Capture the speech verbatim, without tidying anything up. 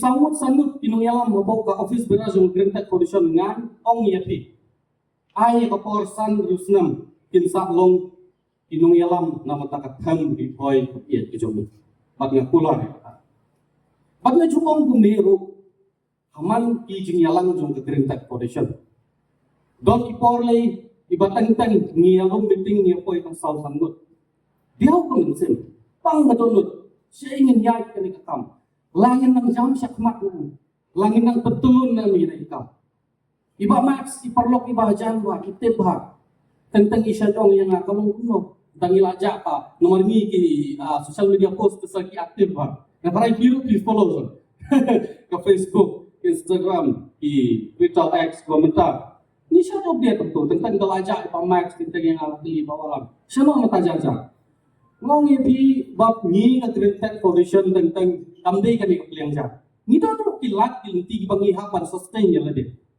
Saw ngut san ngut ki nongïalam hapoh ka office bearer jong Green Tech Foundation ngan ong ïa phi, ai ka por san hynriew snem kin sa long ki nongïalam namar ka tang ka poi ka piat ka jong ngi. Bad nga kular ïa kata. Bad nga ju ong kumne ruh, ha man ki jingïalang jong ka Green Tech Foundation, don ki por lei kiba teng teng ngi ïalum meeting ngi poi tang saw san ngut. Diaw ka mynsiem, pang ka dohnud, shisha ngin ïaid kane ka kam. La ngin nang jam shakhmat na, la ngin nang pyntylun na ïa kane ka kam. I Bah Max, i paralok, i Bah Jan, Bah, ki tip, Bah. Teng teng i shah ong ïa nga, ka long kumno? Tang i la jah, Bah. Namar ngi ki, ah, social media post, sa ki active, Bah. Nga tharai phi ruh phi follow, so. Ka Facebook, Instagram, ki Twitter, X, kumta. Ngi shah update tu, teng teng ka la jah i Bah Max, teng teng ïa nga la kylli Bah Wallam. Shano mynta jah jah. Nga ong ïa phi, Bah, ngi ka Green Tech Foundation, teng teng kam dei kane ka pliang jah. Ngi don ruh ki lad ki lynti kiba ngi hap ban sustain ïa lade.